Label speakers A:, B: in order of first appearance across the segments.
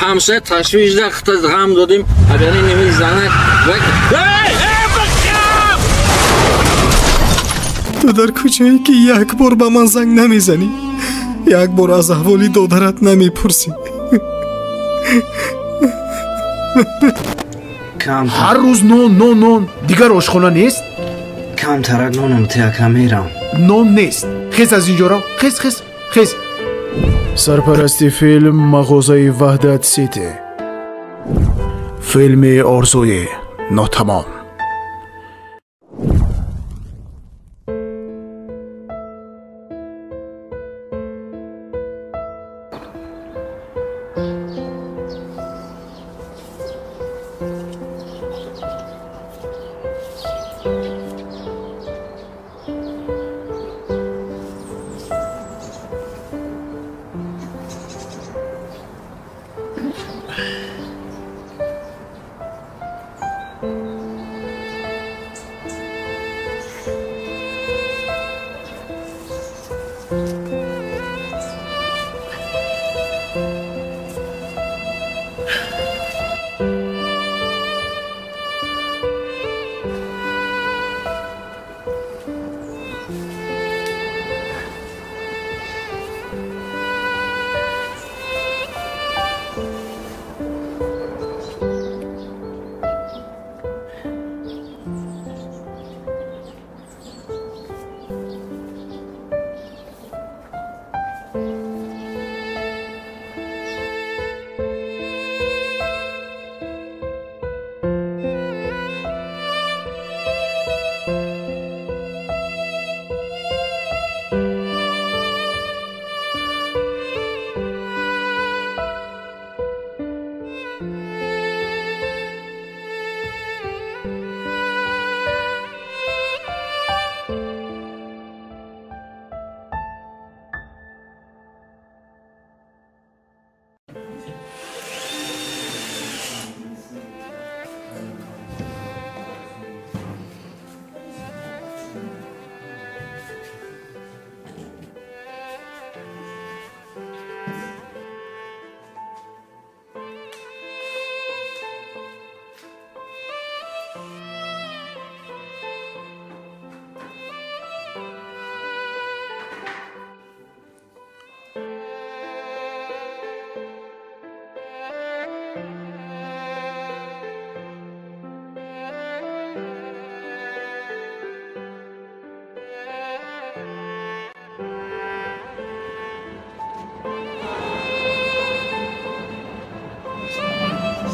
A: Ҳамсоя ташвиш да хита ғам додем, агар ин ними занак.
B: Ту дар кӯчае ки як бор ба ман занг намезанӣ, як бор аз аҳволи додарат намепурсӣ.
C: Ҳар рӯз нон, нон, нон. Дигар ошхона нест?
D: Камтарак ноном тияка, мерам.
C: Нон нест, хез, аз ин ҷо рав, хез, хез, хез. Сарпарасти филм мағозаи Ваҳдат Сити. Филми Орзуи нотамом.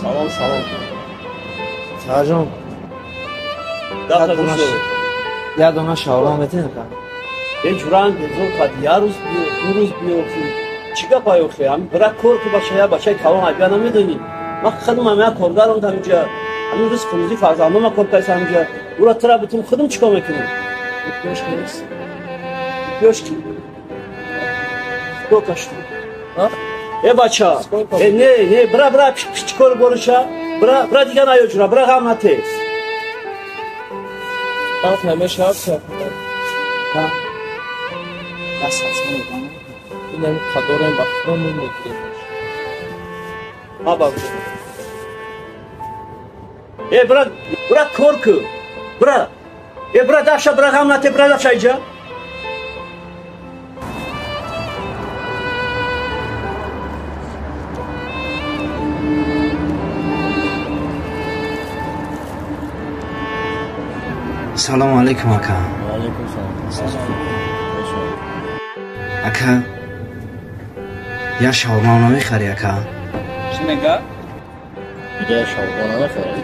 E: Салом, салом.
D: Сарҷон. Як дона шаурма метиҳед, ака?
E: Е, ҷуранг зур қад, як рӯз биё, ду рӯз биё, чӣ гапай охе? Ами бира кор ки, бача, я бачаи калон айбия намедонӣ. Ман худам ам як коргарам ҳаминҷа. Ҳамин рӯз рӯзи фарзандома кор кайса ҳаминҷа. Ура тира битум, худам чӣ кор мекунам? Пиёш нест. Пиёш ки? Сколько штук? Э, бача, э, не, не, бира, бира, чикор бориша? Бира, бира, дига наё, ҷура, бира, ғам нате.
F: Вақт намешавад.
D: Ка? Даст аз ман.
F: Инами қадорем, ба худо нун мегирем.
E: Ма ба. Э, бира, бира, кор ку. Бира. Э, бира, даша, бира, ғам нате, бира, даша иҷа.
D: Салому алейкум, ака.
F: Алейкум салом.
D: Ака, як шаурма намехарӣ, ака?
F: Чӣ мега? Я шаурма намехарӣ?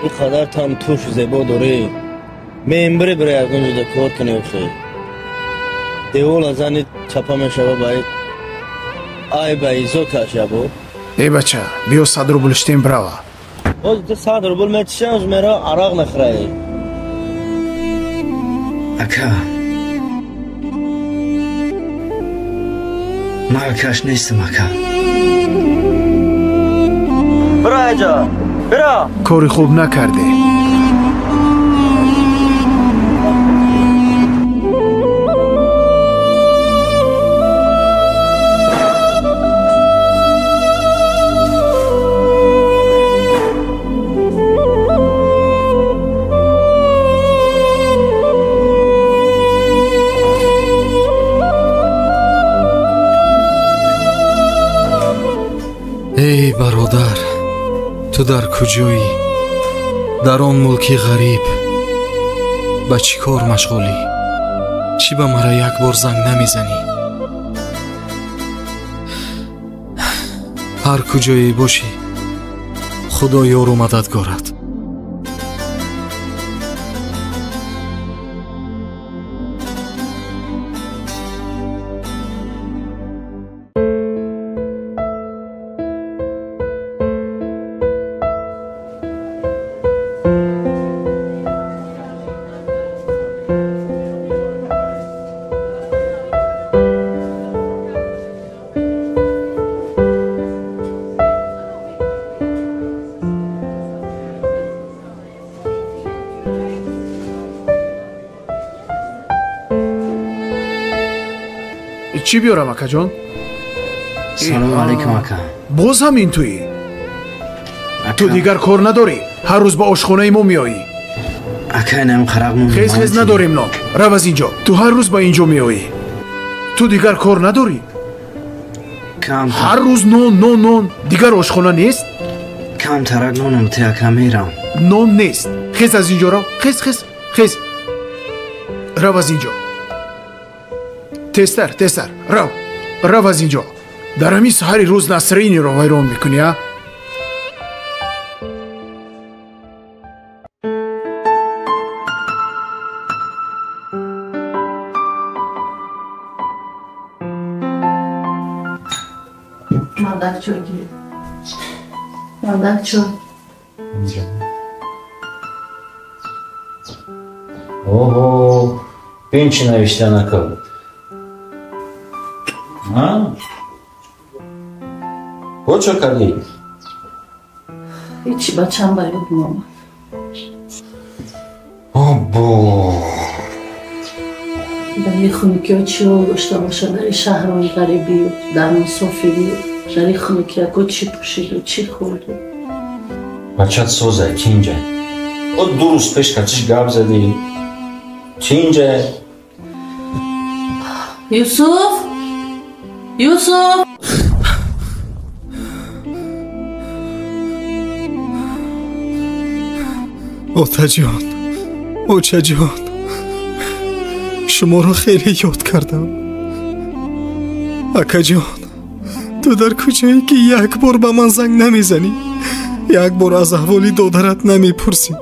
F: Ин қадар там туш зебо дорӣ, мембири, бира ягон ҷода кор кунӣ охи. Девола зани чапа мешава, баи ай ба изо кашабо.
C: Э, бача, биё, 100 рубл штем, брава.
F: Боз ту 100 рубл метишам, мера арақ мехӯраӣ.
D: Ака, ман акаш нестам, ака.
F: Бира эҷа, бира.
C: Кори хуб накардӣ.
B: Эй бародар, ту дар куҷоӣ? Дар он мулки ғариб ба чӣ кор машғулӣ? Чӣ ба мара як бор занг намезанӣ? Ҳар куҷое бошӣ, Худо ёру мададгорат.
C: Чӣ биёрам, акаҷон?
D: Салому алайкум, ака.
C: Боз ҳам ин туӣ? Ту дигар кор надорӣ? Ҳар рӯз ба ошхонаи мо меоӣ.
D: Ака, инам қарақ нон.
C: Хез, хез, надорем нон. Рав аз инҷо. Ту ҳар рӯз ба инҷо меоӣ. Ту дигар кор надорӣ? Ҳар рӯз нон, нон, нон. Дигар ошхона нест?
D: Камтарак нонам те, ака, мерам.
C: Нон нест. Хез аз инҷо рав. Хез, хез, хез. Рав аз инҷо. Тезтар, тезтар, рав, рав аз инҷо. Дар ҳамин саҳари рӯз насриниро вайрон мекунӣ, а?
G: Мардак чой гиред. Мардак чой.
A: Оҳо, бин чӣ навишта накард. Бо чо кардӣ?
G: Ҳечи, бачам ба ёд меомад.
A: Обо!
G: Дар ин хунукиҳо чӣ ҳол дошта бошад? Дар ин шаҳрҳои ғарибию дар мусофирию дар ин хунукиякҳо чӣ пӯшиду чӣ хӯрду?
A: Бачат созай, тинҷай. О, ду рӯз пеш качиш гап задӣ. Тинҷай.
G: Юсуф! Юсуф!
B: Отаҷон, очаҷон, шуморо хеле ёд кардам. Акаҷон, ту дар куҷое ки як бор ба ман занг намезанӣ? Як бор аз аҳволи додарат намепурсӣ?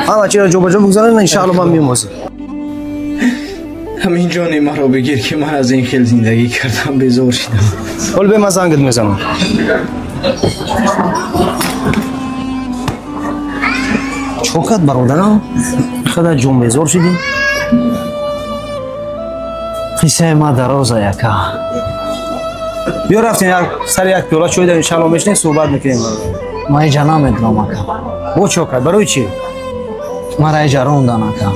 H: Ҳама чиро ҷобаҷо бигзоред, иншаалло ман мемозем.
D: Ҳамин ҷони маро бигир, ки ман аз ин хел зиндагӣ кардам, безор шидам.
H: Ҳол бе, ман зангат мезанам. Чикор кард бародарам? Қадар ҷон безор шидӣ?
D: Қиссаи ма дароза, яка.
H: Биё рафтем сари як пиёла чой дар иншаалло мешинем, суҳбат мекунем.
D: Ман иҷа намедонам, ака.
H: Бо чо кард? Барои чӣ?
D: Мара иҷа рондан, ака.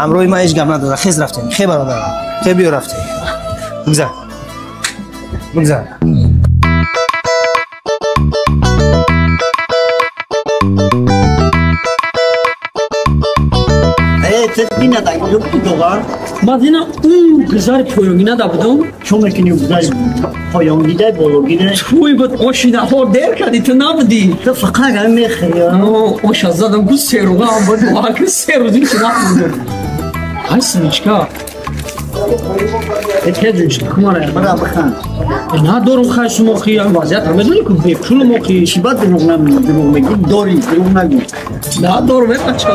H: Ҳамроҳи ман ҳеҷ гап надорад. Хез рафтем. Хе бародарам. Хе биё рафтем. Бигзар. Бигзар.
E: Мадина ӯ гузари поёнгина да будум.
I: Чо мекунӣ гузари поёнгида бологида?
E: Туй буд ошина хор дер кардӣ, ту набудӣ.
I: Ту фақат ҳам мехӯрӣ.
E: Оша задам гу серуға ам буд, ки се рӯзи чи нахӯрдам. Ай синичка.
I: Бара биханд.
E: Надорум хай шумо хи вазъият медонӣ ку бепул мо хи.
I: Чӣ бад дурӯғ дурӯғ мегӣ? Дорӣ, дурӯғ нагӯ.
E: Надорум, э бача.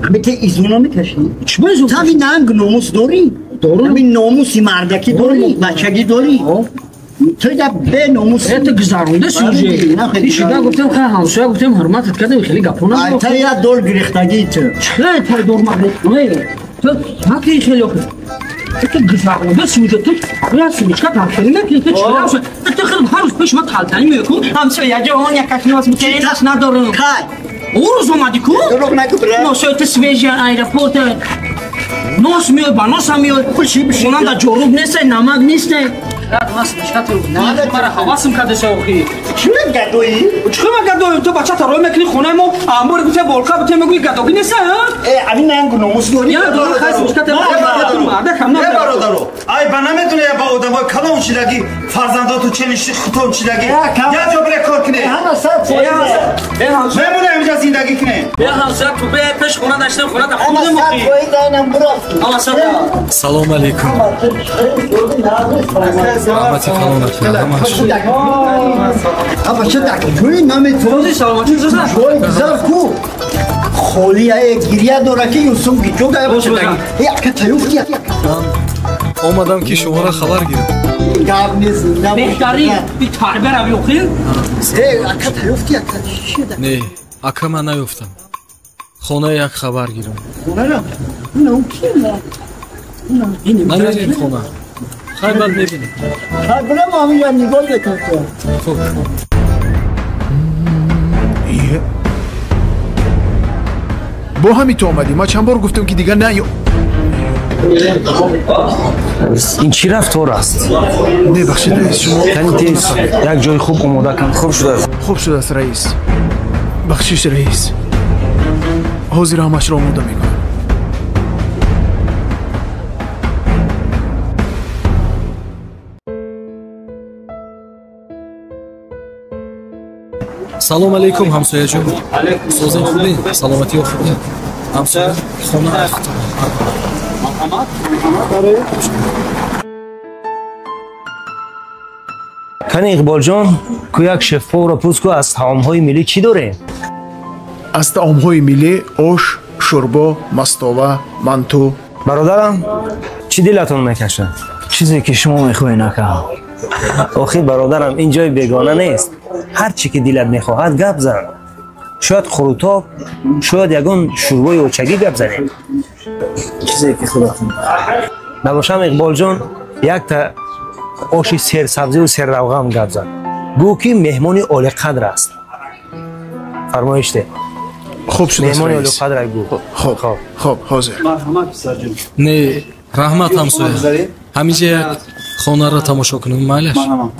I: Ҳамин те изу намекашӣ?
E: Чӣ ба изу?
I: Тави нанг номус дорӣ?
E: Дорум.
I: Ҳамин номуси мардакӣ дорӣ? Бачагӣ дорӣ? Ту я беномус.
J: Это гузаронда сюже. Ишида гуфтем хай ҳамсоя гуфтем ҳурматат кардем хеле гапо набуд.
I: Ай та я дол гирифтагӣ ту.
J: Чӣ та дол ма гирифтагӣ? Ту ҳақи хеле ту гузаронда сюже ту я сумочка там хеле накунӣ ту чӣ ҳамсоя ту хеле ҳар рӯз пеш ма талтанӣ мекун ҳамсоя ҷон якаш ноз мекунӣ даст надорам.
I: Кай?
J: Ӯ рӯз омадӣ ку?
I: Дурӯғ нагӯ бра.
J: Носои ту свежий аэропорт. Нос меояд ба носам меояд. Хонам дар ҷоруб нестай, намак нестай. Мара ҳавасм кардеса охи.
I: Чӣ гадоӣ?
J: Чӣ ма гадоӣ? Ту бачата рой мекунӣ хонаи мо амбори гуфта болка бите мегӯӣ гадогӣ неста, а?
I: Э, ами нангу номус дорӣ.
J: Я дорам хай сумочката марда кам на.
K: Э бародаро, ай ба наметунӣ ба одамои калон шидагӣ, фарзандоту чениши хутон шидагӣ. Я ҷо бире кор кунӣ.
I: Ҳама сад фоиз.
K: Мемонем инҷа зиндагӣ кунем.
J: Э ҳамсоя ту бе пеш хона даштем хона да
I: Ҳама
J: худем
I: сад
J: охи.
I: фоиз айнам бурафт.
J: Ҳама сад.
B: Салом алейкум. Раҳмати калонатон ҳамаш.
I: Аба чӣ дакҷӯи наметавонӣ?
J: Рӯзи саломатӣ зуза.
I: Ҷой гузар ку. Холия гиря дора ки Юсуф гиҷо да
J: Бош бозам.
I: Э ака таюфти.
B: Ман омадам ки шуморо хабар гирам.
I: Гап нест.
J: Беҳтарин би тарбия рави охи.
I: Э ака таюфти ака чӣ да?
B: Не, ака ман наёфтам. Хона як хабар гирам.
I: Хонара. Инам ки на?
B: Намерем хона. Хай баъд мебинем.
I: Хай бирам ҳамин нигоҳ мекунам.
B: Хуб.
C: Е. Бо ҳамин ту омадӣ. Ман чанд бор гуфтам ки дигар наё.
H: Ин чӣ рафтор аст?
C: Не, бахшед раис, шумо
H: Кани тез як ҷои хуб омода кун.
A: Хуб шудааст.
C: Хуб шудааст раис. Бахшиш раис. Ҳозир ҳамашро омода мекунам.
B: Салом алейкум ҳамсояҷон. Созем хубе? Саломатиё хубе? Ҳамсоя хона рафтам.
H: Кани Иқболҷон, ку як шефповро пурс ку аз таомҳои миллӣ чӣ дорем?
C: Аз таомҳои миллӣ ош, шӯрбо, мастова, манту.
H: Бародарам, чӣ дилатон мекашад?
D: Чизе ки шумо мехоҳед ака.
H: Охир бародарам, ин ҷои бегона нест. Ҳар чӣ ки дилат мехоҳад гап зан. Шояд хурутоб, шояд ягон шӯрбои очагӣ гап занем.
D: Чизе ки худатон.
H: Набошам Иқболҷон, якта оши серсабзиву серравғам гап зан. Гӯ ки меҳмони олиқадр аст. Фармоиш де.
C: Хуб шудааст
H: Меҳмони
C: раис.
H: олиқадр гӯ.
C: Хуб, хуб, ҳозир.
E: Марҳамат писарҷон.
B: Не, раҳмат ҳамсоя. Ҳаминҷа як хонаро тамошо кунем, майлаш?
E: Марҳамат.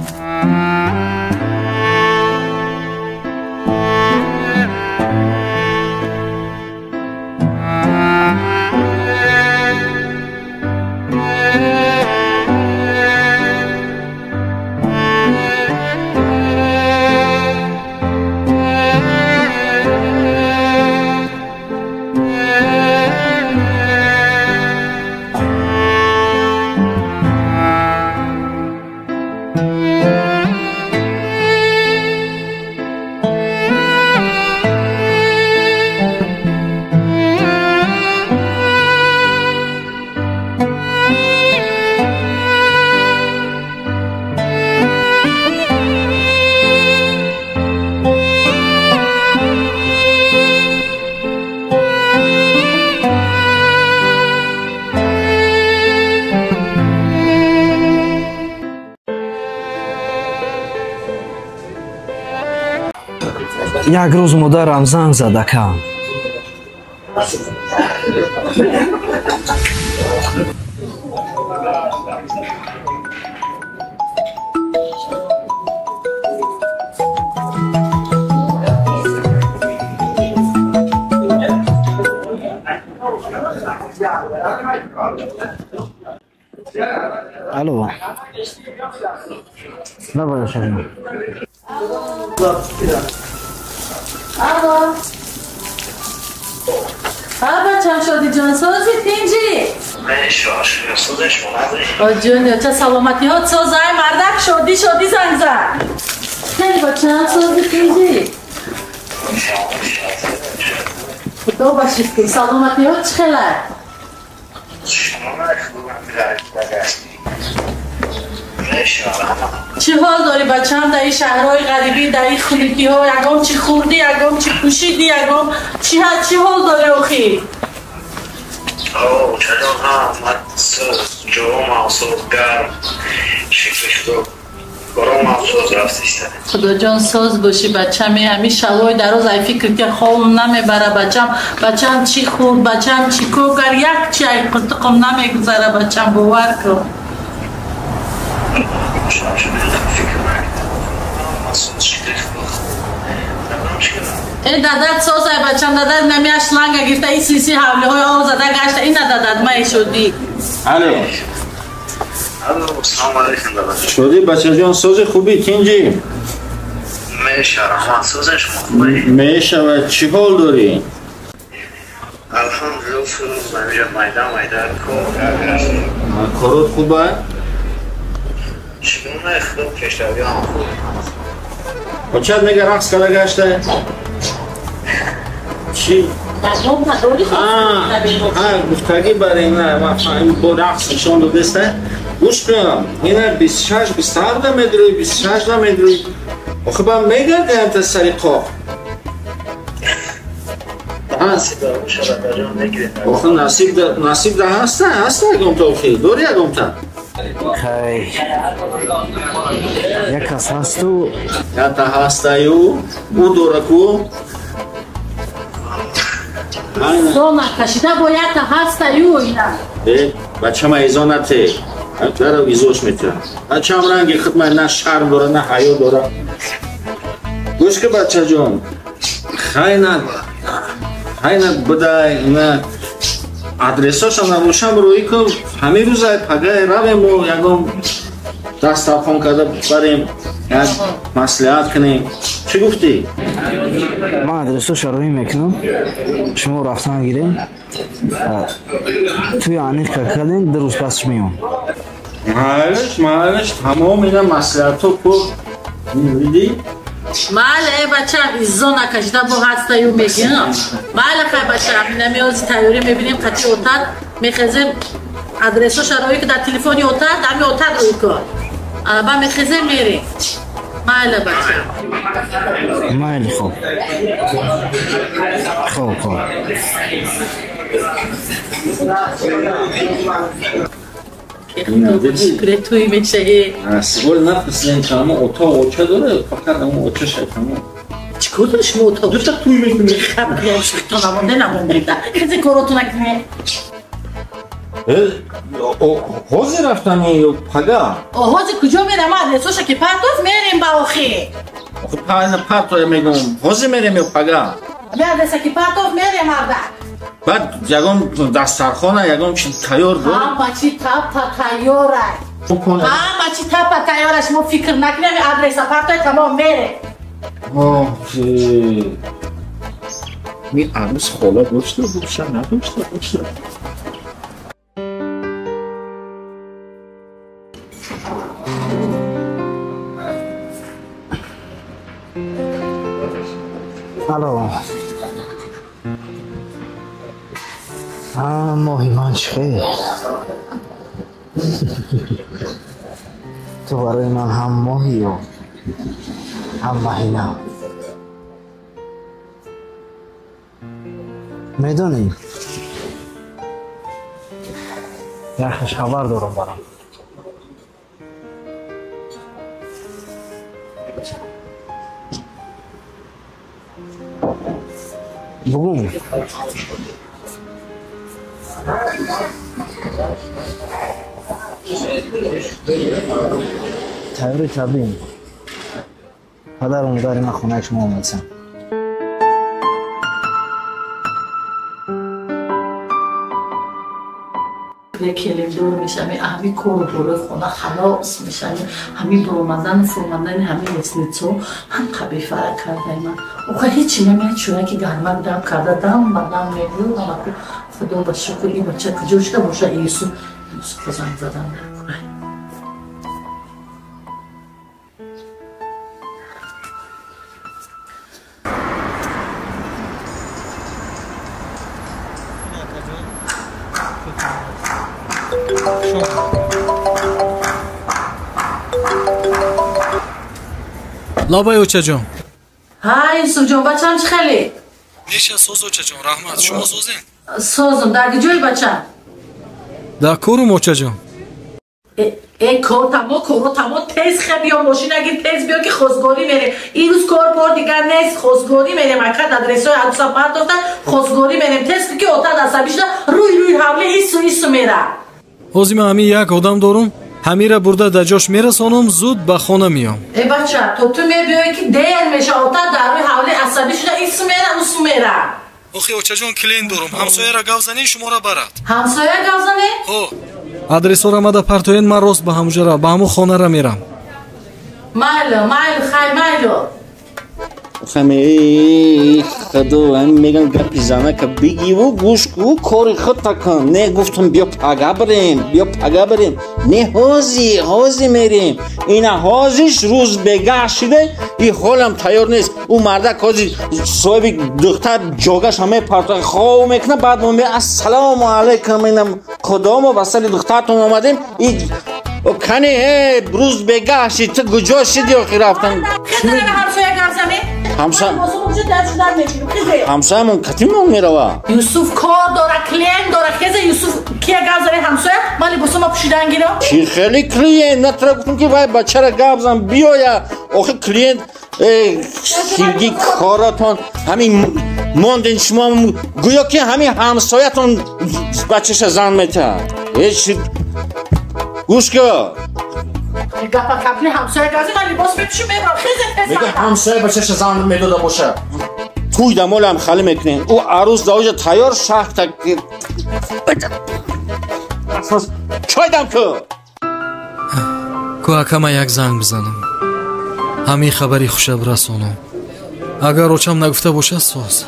D: Як рӯз модарам занг зад ака. Алло. Давай, Шарина.
G: Алло. ҳа бачам Шодиҷон, сози тинҷӣ? Ҷониё, ча саломатиҳот созай, мардак шодӣ шодӣ занг зад. Хеле бачам, сози тинҷӣ? Худо ба шукр, саломатиҳот чӣ хелай? Чӣ ҳол дорӣ бачам дар ин шаҳрҳои ғарибӣ, дар ин хунукиҳо? Ягон чӣ хӯрдӣ, ягон чӣ пӯшидӣ, ягон чӣ ҳол дорӣ охӣ?
L: Чаҷон, ҳа, ман соз, ҷоам соз, гарм, шукри Худо, бором соз рафтиста.
G: Худоҷон соз бошӣ бачами. Ҳамин шабҳои дароз ай фикр ки хобам намебара бачам. Бачам чӣ хӯрд, бачам чӣ кор кард, як чи ай қуртуқам намегузара бачам, бовар кун. Э дадат созай бачам, дадат намия шланга гирифта, ин сиси ҳавлиҳои об зада гашта, ина дадат май шудӣ.
A: Алло.
L: Алло, салом алейкум дадаш.
A: Шудӣ бачаҷон, сози хубӣ, тинҷӣ?
L: Меша, раҳмат, сози шумо хубӣ?
A: Мешавад, чӣ ҳол дорӣ?
L: Алҳамдулиллоҳ, соз, ҳамиҷа майда майда кор гашт.
A: Корот хуба?
L: Чигуна Худо пешравиам хуб.
A: Бачат мега рақс карда гашта? Чӣ? Гуфтагӣ бар ина бо рақс нишон додеста. Гӯш кун, ина 26 27 да медурӣ, 26 да медурӣ. Охи ба мегарди ҳамта сари қоқ. Охи насиб да ҳаста, ҳаста ягонта охи, дори ягонта.
D: Хай, як кас ҳасту?
A: Якта ҳастаю, ӯ дораку.
G: Зона кашида бо якта ҳастаю ина.
A: Э, бачама изо нате. Даро изош метирам. Бачам ранги хидмат на шарм дора, на ҳаё дора. Гӯш ки бачаҷон. Хайна, хайна бидай, ина адресоша набошам рӯӣ кун. Ҳамин рӯзай пагай равем мо ягон дастархон карда барем, як маслиҳат кунем. Чӣ гуфтӣ?
D: Ман адресоша рӯӣ мекунам, шумо рафтан гирем, туи аниқ кардем, ду рӯз пасш меом.
A: Майлаш, майлаш, тамом ина маслиҳатҳо ку дидӣ?
G: Майла, э бачам, иззо накашида бо ҳастаю мегӯям. Майла, хай бачам, ина меози тайёрӣ мебинем, қати отат мехезем, адресоша рӯӣ ки дар телефони отат, ҳами отат рӯӣ кун. Ба мехезем мерем. Майла бачам.
D: Майли, хоб. Хоб, хоб.
G: Шукре туй мешаи.
A: Сивол напурсидем ки ҳама отоқ оча дора, фақат ҳама оча шайтано.
G: Чӣ кор дори шумо отоқ?
A: Дута туй мекунӣ.
G: Хаб шухтон намонде намонда. Касе короту накунед.
A: Ҳозир рафтани ё пага?
G: Ҳозир куҷо мерам? Адресоша ки партоф мерем ба охи.
A: Охи партоя мегӯм. Ҳозир мерем ё пага?
G: Адреса ки партоф мерем ардак.
A: Баъд ягон дастархона, ягон чи тайёр дор?
G: Ҳама чи тапа тайёра. Ҳама чи тапа тайёра, шумо фикр накунед, адреса партоя тамом мерем.
A: Охи. Ми арӯс хола дошта боша, надошта боша.
D: Алло. Моҳи ман чӣ хел? Ту барои ман ҳам моҳию ҳам маҳина. Медонӣ, як хушхабар дорам барам. Бугум. Тайёри табиим. Падару модари ман хонаи шумо омаданд.
G: Келиндор мешавӣ, ҳами кору борои хона халос мешавӣ, ҳами баромадану фуромадани ҳами лестницо ҳам қабифара кардаи ман. Охир ҳечи намеяд, чӯраки гармак дам карда дам ба дам мегӯям, Худо ба шукр ин бача куҷо шуда боша? Юсуф, Юсуфро занг задан дар курай.
B: Лабай очаҷон.
G: Ҳа, Юсуфҷон, бачам чӣ хеле?
B: Неша соз очаҷон, раҳмат. Шумо созен?
G: Созум, дар куҷои бачам?
B: Дар корум очаҷон.
G: Э, кор тамо, коро тамо, тез хе биё, мошина гир, тез биё ки хостгорӣ мерем. Ин рӯз кор пор дигар нест, хостгорӣ мерем. Ака адресҳои адуса партофта, хостгорӣ мерем. Тез ки отат асабӣ шуда, рӯй рӯй ҳавле ису ису мера.
B: Ҳозир ман ҳамин як одам дорум, ҳамира бурда дар ҷош мерасонам, зуд ба хона меом.
G: Э бача, то ту мебиёӣ ки дер меша, отат дар рӯи ҳавле асабӣ шуда, ису мера, усу мера.
B: Охи очаҷон, клиент дорум, ҳамсояра гав занӣ, шуморо барад.
G: Ҳамсоя гав занӣ?
B: Ҳо. Адресҳоро мада партоен, ман рост ба ҳамуҷара, ба ҳамун хонара мерам.
G: Майло, майло, хай майло.
A: Хами худо, ҳамин меган гапи занака бигиву гӯш ку, кори худта кун. Не гуфтам биё пага бирем, биё пага бирем. Не ҳози, ҳози мерем. Ина ҳозиш рӯз бегаҳ шида, и ҳолам тайёр нест. Ӯ мардак ҳози соҳиби духтар ҷогаша мепарта, хов мекуна, баъд мо меоям ассалому алайкум, инам худо мо ба сари духтартон омадем. И кани рӯз бегаҳ шид, ту куҷо шиди охи рафтан?
G: Ҳамсоя гап занӣ?
A: Ҳамсоямон катимон мерава.
G: Юсуф кор дора, клиент дора. Хезе Юсуф кия гап зани ҳамсоя? Ман либосома пӯшидан гирам.
A: Чи хеле клиент? На тура гуфтам ки вай бачара гап зан биёя. Охи клиент хирги коратон ҳамин монден шумо гӯё ки ҳамин ҳамсоятон бачаша зан метаҳад. Ҳеч гӯш кун.
G: Гапа капли ҳамсоя гап зани, ман либос мепӯшам мебарам. Хезе тез.
A: Мега ҳамсоя бачаша зан медода боша. Туй дамолам хали мекунем. Ӯ арӯз даоҷа тайёр шахта. Чой дам ку.
B: Ку акама як занг бизанам. Ҳамин хабари хуша бирасонам. Агар очам нагуфта бошад соз.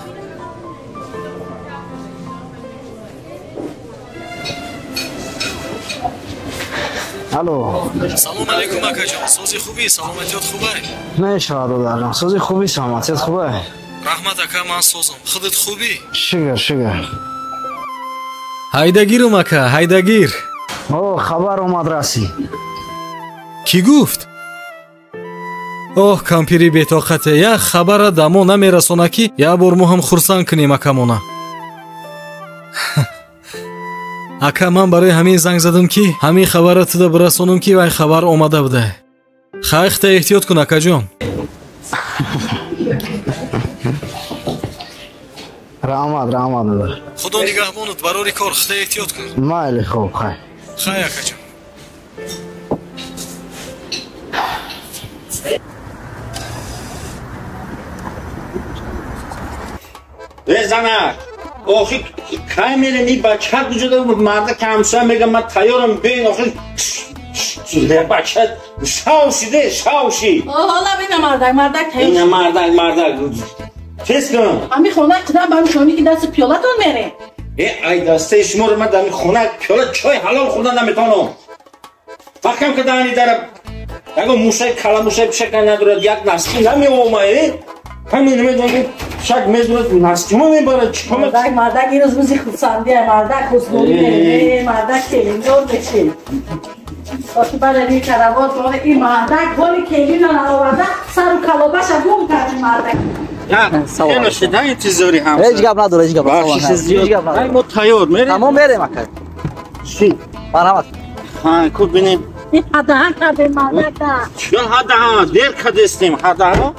D: Алло.
B: Салом алейкум акаҷон. Сози хубӣ, саломатиёт хубай?
D: Мешавад додарҷон. Сози хубӣ, саломатият хубай?
B: Раҳмат ака, ман созам. Худат хубӣ?
D: Шукр, шукр.
B: Ҳайдагирум ака, ҳайдагир.
D: О, хабар омад расид.
B: Кӣ гуфт? Оҳ, кампири бетоқате, як хабара дамо намерасона ки як бор мо ҳам хурсанд кунем акамона. Ака, ман барои ҳамин занг задам ки ҳамин хабара туда бирасонам ки вай хабар омада буда. Хай, хита эҳтиёт кун акаҷон.
D: Раҳмат, раҳмат додар.
B: Худо нигаҳбонат, барори кор, хита эҳтиёт кун.
D: Майли, хуб, хай.
B: Хай акаҷон.
A: Э занак, охи кай мерем? И бача куҷо марда ҳамсоя мега ман тайёрам, бин охи бача шав шиде, шав шид.
G: Ҳола бина мардак, мардак тайёр.
A: Ина мардак, мардак. Тез кун.
G: Ами хона қидам ба шони ки дасти пиёлатон мере.
A: Э ай дастаи шуморо ман дар хона пиёла чой ҳалол хӯрдан наметавонам. Вақтам ки даҳани дара ягон мушаи кала мушаи пишака надорад, як наски намеома, э? Ҳамин намедонам шак мезурад, наскима мебарад, чӣ кор?
G: Мардак, мардак, ин рӯз рӯзи хурсандия, мардак хостгорӣ мере, мардак келиндор меши. Охи баъд ин каравот моне, ин мардак ҳоли келина наоварда, сару калобаша гум кард мардак.
A: Хеле шида интизори ҳамсоя.
D: Ҳеҷ гап надорад, ҳеҷ гап. Ҳеҷ гап надорад.
A: Мо тайёр мерем.
D: Тамом мерем ака.
A: Чӣ?
D: Марҳамат.
A: Ҳа, ку бинем.
G: Ин ҳадаҳан кардем мардака.
A: Чӣ ҳадаҳан? Дер кардестем ҳадаҳан?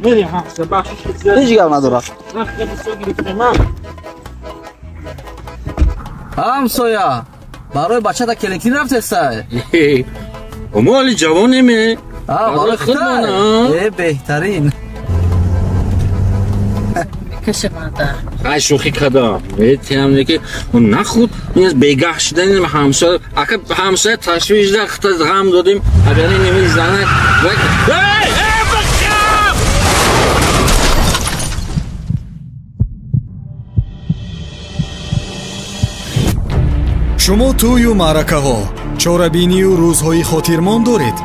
A: Мерем ҳамсоя, бахшиш зиёд.
D: Ҳеҷ гап надорад.
A: Вақт бисёр гирифтем, ҳа.
F: Ҳамсоя, барои бачата келинкӣ рафтестай?
A: Мо ҳоли ҷавонем.
F: Барои худмон. Э, беҳтарин.
G: Каше мардак.
A: Ай шӯхӣ кардам. Тиам ки нахуд ин бегаҳ шудани ҳамсоя, ака ҳамсоя ташвиш да хита ғам додем, агар ин ними занак. Эй, эй, бачам!
B: Шумо тӯю маъракаҳо, чорабинию рӯзҳои хотирмон доред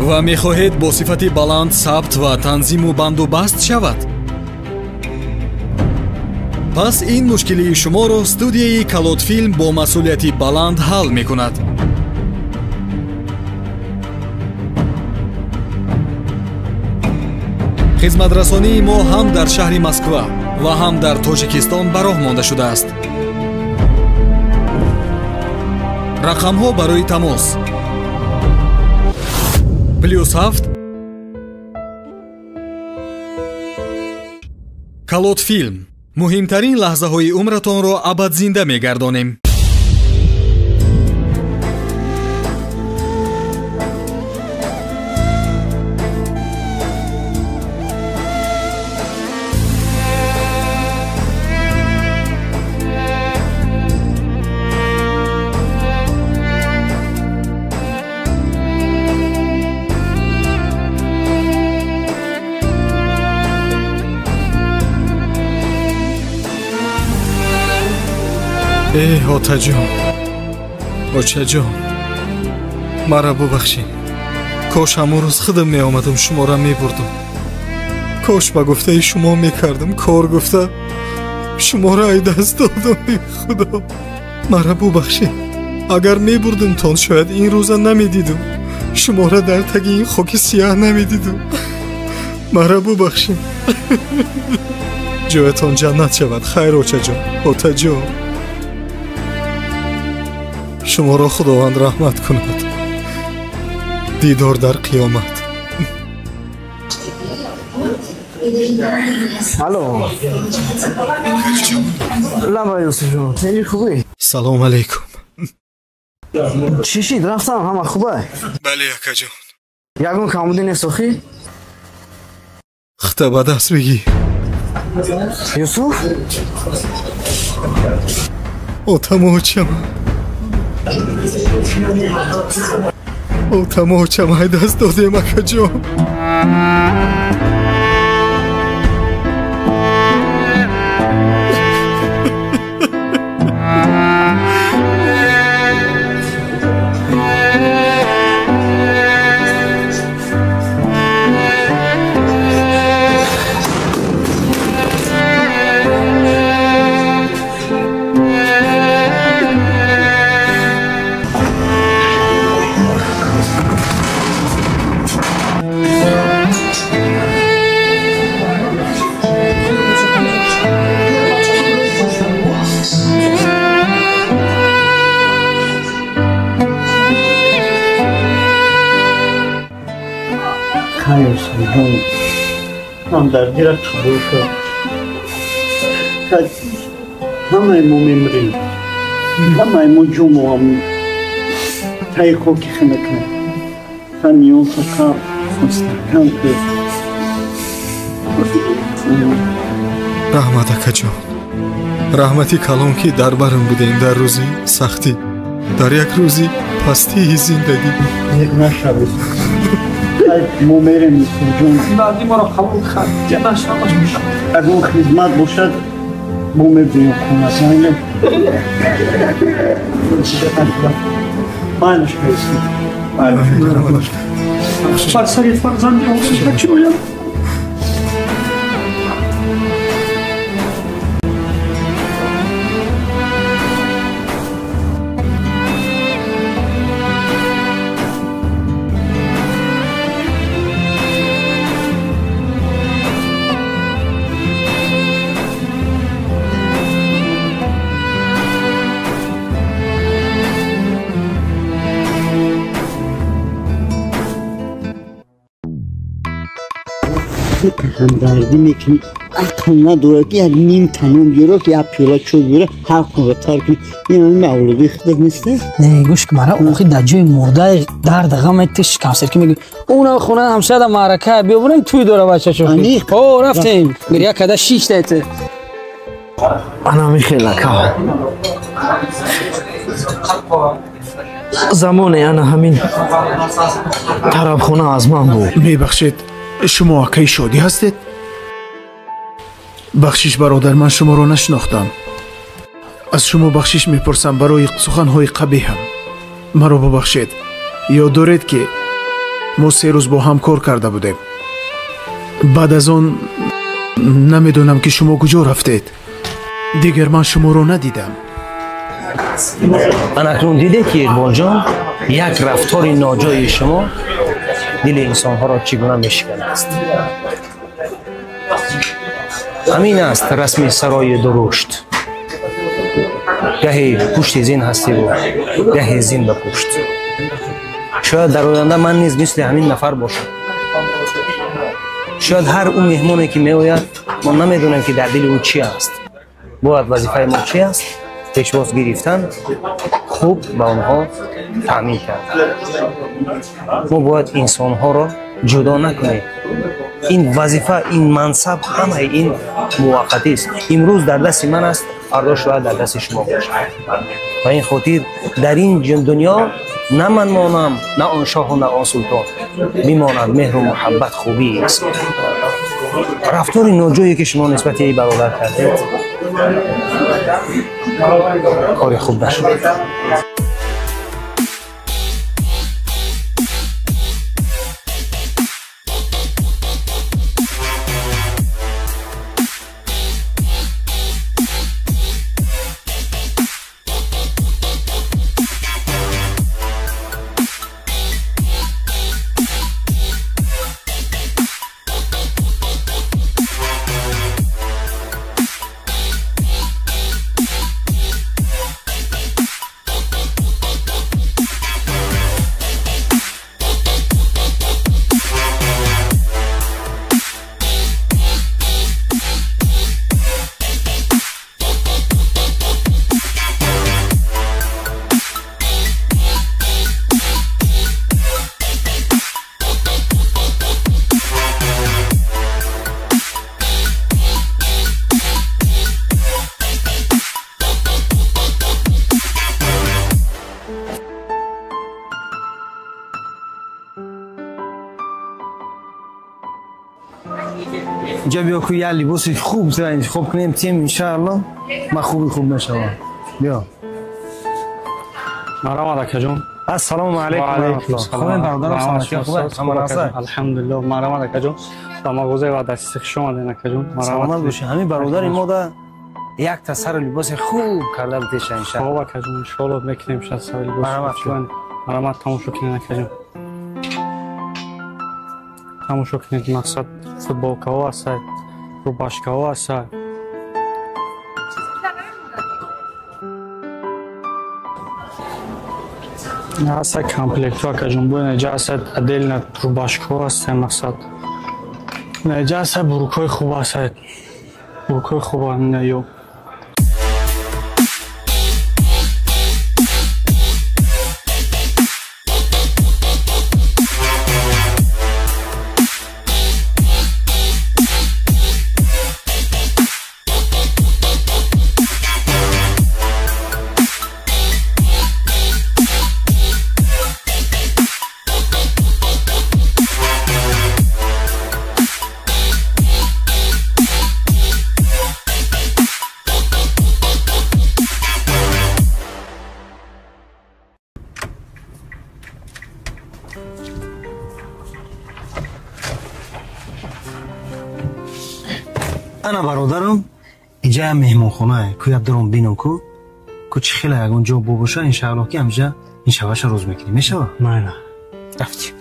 B: ва мехоҳед бо сифати баланд сабт ва танзиму банду баст шавад? Пас ин мушкилии шуморо студияи Калотфилм бо масъулияти баланд ҳал мекунад. Хизматрасонии мо ҳам дар шаҳри Москва ва ҳам дар Тоҷикистон ба роҳ монда шудааст. Рақамҳо барои тамос: +7 Калотфилм. Муҳимтарин лаҳзаҳои умратонро абад зинда мегардонем. Эҳ, отаҷон, очаҷон, маро бубахшед. Кош ҳамон рӯз худам меомадам, шуморо мебурдам. Кош ба гуфтаи шумо мекардам, кор гуфта шуморо ай даст додам. Э худо, маро бубахшед. Агар мебурдамтон, шояд ин рӯза намедидам, шуморо дар таги ин хоки сияҳ намедидам. Маро бубахшед. Ҷоятон ҷаннат шавад. Хайр, очаҷон, отаҷон. Шуморо Худованд раҳмат кунад. Дидор дар қиёмат.
D: Алло. Лаба Юсуфҷон, хеле хубӣ?
B: Салом алейкум.
D: Чӣ шид, рафтам, ҳама хубай?
B: Бале, акаҷон.
D: Ягон камбудӣ нест охӣ?
B: Хта ба даст бигӣ.
D: Юсуф?
B: Отаму очам. Отаму очам ай даст додем, акаҷон.
I: ҳамдардиро қабул кард. Ҳамаи мо мемирем, ҳамаи мо ҷумоам таи хоки хинакем. Ҳамиён фақат мустаҳкам кар.
B: Раҳмат, акаҷон. Раҳмати калон, ки дар барам будем дар рӯзи сахтӣ, дар як рӯзи пастии зиндагӣ.
I: Зиқ нашавед. Мо мерем, Юсуфҷон.
J: Дарди моро қабул кард.
I: Агар хизмат бошад, мо мебиём хона. Майнаш баистед.
J: Бар сари фарзанди бачаоям.
I: ҳамдардӣ мекунӣ, ақл надорад, ки як ним танон биёра, ки як пиёла чой биёра, ҳар хонро тар кунӣ. Ин ҳамин мавлудии худат нест?
J: Не, гӯш ки, мара охи дар ҷои мурдаи дард ғам тиш камсер ки мегӯ, уна хона ҳамсояда маърака биёбурем, тӯй дора бачашо. О, рафтем, гиря када шишта ты.
D: Ана михелака. Замоне ана ҳамин тарабхона аз ман буд.
C: Мебахшед, шумо акаи Шодӣ ҳастед? Бахшиш, бародар, ман шуморо нашинохтам. Аз шумо бахшиш мепурсам барои суханҳои қабеҳам. Маро бубахшед. Ёд доред, ки мо 3 рӯз бо ҳам кор карда будем. Баъд аз он намедонам, ки шумо куҷо рафтед. Дигар ман шуморо надидам.
H: Анакнун дидед, ки Иқболҷон, як рафтори ноҷои шумо дили инсонҳоро чӣ гуна мешиканааст. Ҳамин аст расми сарои дурушт. Гаҳе пушти зин ҳастиву гаҳе зин ба пушт. Шояд дар оянда ман низ мисли ҳамин нафар бошам. Шояд ҳар ӯ меҳмоне ки меояд, мо намедонем ки дар дили ӯ чӣ аст. Бояд вазифаи мо чӣ аст? Пешвоз гирифтан, хуб ба онҳо таъмин кардан. Мо бояд инсонҳоро ҷудо накунем. Ин вазифа, ин мансаб, ҳамаи ин муваққатист. Имрӯз дар дасти ман аст, фардо шояд дар дасти шумо бошад. Ба ин хотир дар ин дунё на ман монам, на он шоҳу на он султон. Бимонад меҳру муҳаббат, хубии инсон. Рафтори ноҷое ки шумо нисбати ин бародар кардед, кори хуб нашуд.
F: اینجا بیا که یه لباس خوب انتخاب کنیم تیم انشاءالله من خوبی خوب نشوم. بیا
M: مرحبا اکا جون.
F: السلام علیکم و رحمت الله. خوبین برادرم؟ سلامتی خوبه؟
M: الحمدلله. مرحبا اکا جون. با مغازه و دست خوش اومدین اکا جون.
F: سلامت باشی. همین برادر ما دا یک تا سر لباس خوب کرده بتیش انشاءالله.
M: خوب اکا جون انشاءالله میکنیم شد سر لباس. مرحبا تماشا کنین اکا جون. تماشا کنید مقصد футболкаҳо ҳастад, рубашкаҳо ҳастад. Ҳастад комплектҳо акаҷон, бо инҷа ҳастад отдельно рубашкаҳо ҳастад мақсад. Инҷа ҳастад бурукҳои хуб ҳастад. Бурукҳои хуб ё
F: ана бародарам, инҷа меҳмонхонае ку як даром бинам ку ку чӣ хела ягон ҷо бобоша иншааллоҳ ки ҳамҷа ин шаваша рӯз мекунем. Мешава?
M: Майла.
F: Рафтем.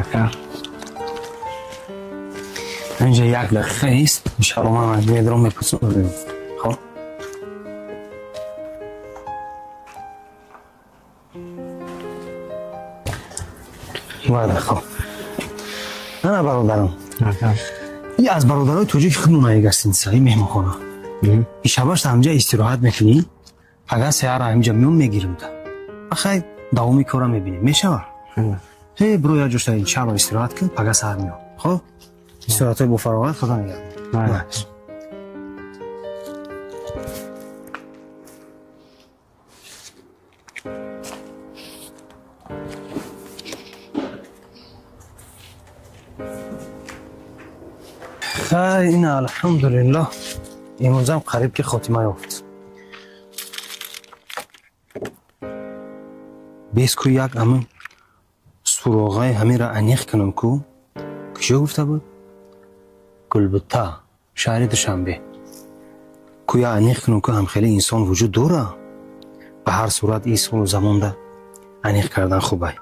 M: Ака.
F: Инҷа як дақиқа ист, иншааллоҳ ман медаром мепурсам. Хоб? Вада хоб. Ана бародарам. И аз бародарои тоҷик худмон ай гастиница, и меҳмонхона. И шабашта ҳамҷа истироҳат мекунӣ, пага сеҳара ҳамҷа меом мегирим та. Ахай давоми кора мебинем. Мешава? Ҳе, бро як ҷошта иншааллоҳ истироҳат кун, пага саҳар меом. Хоб? Истироҳатҳои бофароғат, Худо нигаҳбон. Хай, ин алҳамдулиллоҳ имрӯзам қариб ки хотима ёфт. Бес ку як ҳамин суроғаи ҳаминро аниқ кунам ку куҷо гуфта буд? Гулбута, шаҳри Душанбе.
H: Куя аниқ кунам, ки ҳамхели инсон вуҷуд дора. Ба ҳар сурат ин солу замонда аниқ кардан хубай.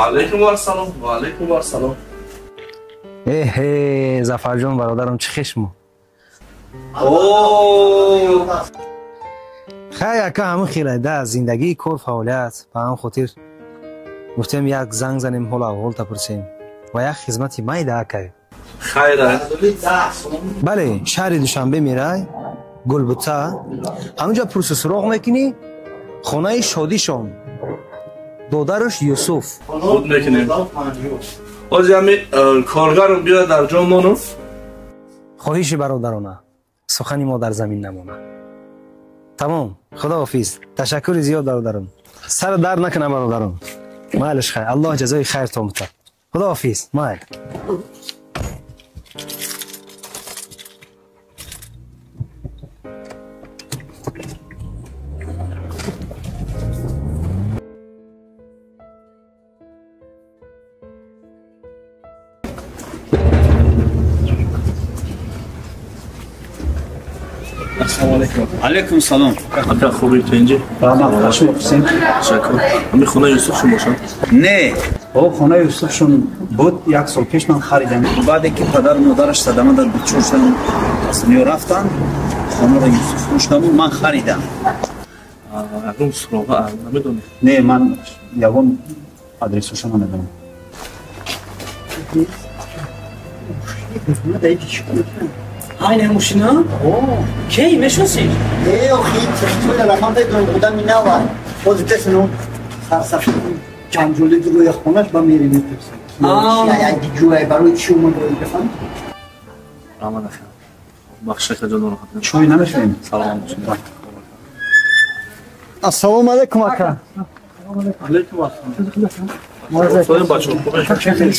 N: Алейкум ассалом, ва алейкум ассалом.
H: Эҳе, Зафарҷон бародарам, чӣ хешмо? Хай ака, ҳамин хелай да зиндагии кор фаъолият. Ба ҳам хотир гуфтем як занг занем, ҳол аҳволта пурсем ва як хизмати майда акай.
N: Хайра.
H: Бале, шаҳри Душанбе мерай, Гулбута, ҳаминҷа пурсу суроғ мекунӣ, хонаи Шодишон, додараш Юсуф.
N: Худ мекунем. Ҳозир ҳами коргарам биёяд дар ҷо мону.
H: Хоҳиши бародарона, сухани мо дар замин намона. Тамом, худоҳофиз. Ташаккури зиёд бародарам. Сар дард накунам бародарам. Майлиш хайр, Аллоҳ ҷазои хайртон битад. Худоҳофиз, майл.
K: Алейкум салом.
N: Ака, хубӣ, ту инҷи?
K: Раҳмат, шумо Ҳусейн?
N: Ташаккур. Ҳамин хонаи Юсуф шум бошад?
K: Не, о хонаи Юсуфшон буд, як сол пеш ман харидам. Баъде ки падару модараш садама дар дучор шуданд, аз дунё рафтанд, хонаро Юсуф фурӯштаму ман харидам.
N: Ягон суроға намедонӣ?
K: Не, ман ягон адресоша намедонам.
J: Айне мошина? Кей мешносӣ?
I: Не, охи, техтула рахам дедон одами нава. Боз тесну сарсафи ҷанҷоли рӯи хонаш ба мери мепурсад. Я ҷӯй барои чӣ омад бифаҳм?
N: Раҳмат ака. Бахшиш ака ҷон, нороҳат.
K: Чой намехӯрем?
N: Салом бошед.
I: Ассалому алайкум ака.
N: Алейкум ассалом. Салом бачаҳо, хуб?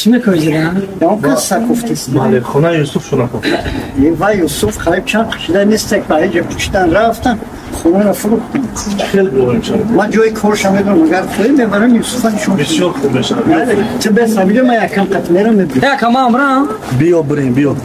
J: Чӣ мекунӣ зира?
I: Он каса гуфтист.
N: Бале, хонаи Юсуф шуна гуфт.
I: Ва Юсуф хайб чанд шида нестек ба ҳеҷ кучидан рафтан, хонаро фурӯхтан.
N: Хеле боварим шавад.
I: Ман ҷои корша медонам, агар хоҳӣ мебарам Юсуфа нишон.
N: Бисёр хуб мешавад.
I: Ту бес ҳамиҷо ман якам қат мерам мебинам.
J: Якам ман брам.
N: Биё бирем, биё.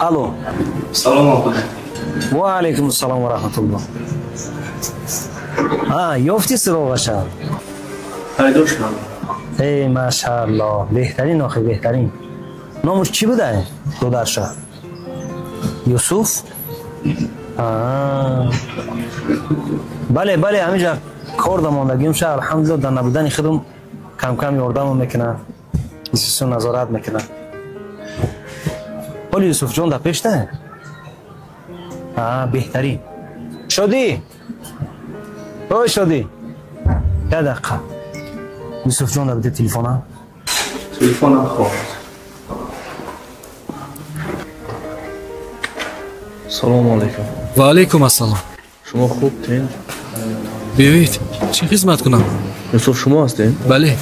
H: Алло.
N: Салом алейкум.
H: Ва алейкум ассалом ва раҳматуллоҳ. Ёфтӣ суроғаша?
N: Пайдо шудам.
H: Эй, машааллоҳ, беҳтарин охи, беҳтарин. Номаш чӣ буда? Додарша. Юсуф? Бале, бале, ҳаминҷа кор дамондагим ша, алҳамдулиллоҳ, дар набудани худам кам-кам ёрдамам мекунад, исусу назорат мекунад. Ҳоли Юсуфҷон дар пешта? Беҳтарин. Шодӣ! Ой, Шодӣ! Як дақиқа. Юсуфҷон дар биде телефона?
N: Телефонам хоб. Салому алейкум.
B: Ва алейкум ассалом.
N: Шумо хуб тин?
B: Биёед, чӣ хизмат кунам?
N: Юсуф шумо ҳастед?
B: Бале.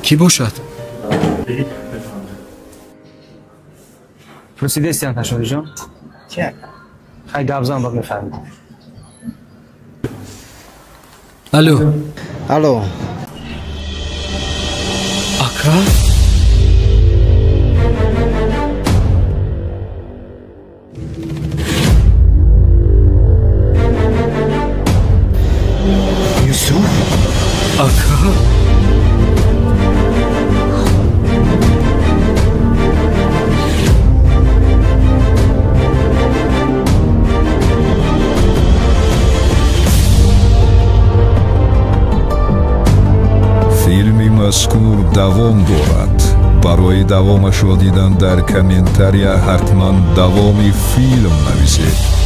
B: Кӣ бошад?
H: Пурсидестиям Шодиҷон? Хай гап зан, бад мефаҳмид.
B: Алло.
I: Алло.
B: Ака?
I: Юсуф?
B: Ака?
O: Мазкур давом дорад. Барои давомашро дидан дар комментария ҳатман давоми филм нависед.